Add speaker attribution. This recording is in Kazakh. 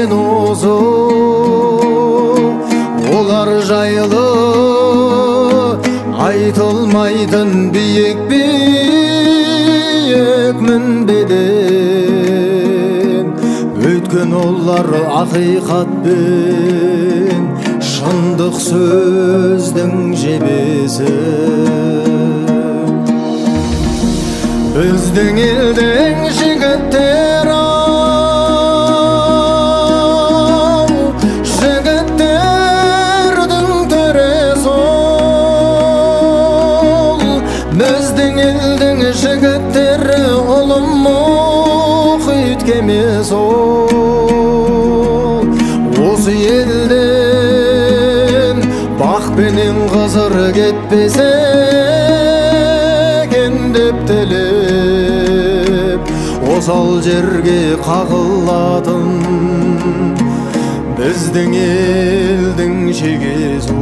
Speaker 1: деген осы, олар жайлы айтылмайтын биік биік мінбеден. Өйткені олар ақиқатпен шындық сөздің жебесі. Біздің елдің жігіттері, жігіттердің төресі ол. Біздің елдің жігіттері ұлы мұхит кемесі ол. Осы елден бақ пенен қызыр кетпесе екен деп тілеп, осал жерге қағылатын біздің елдің шегесі.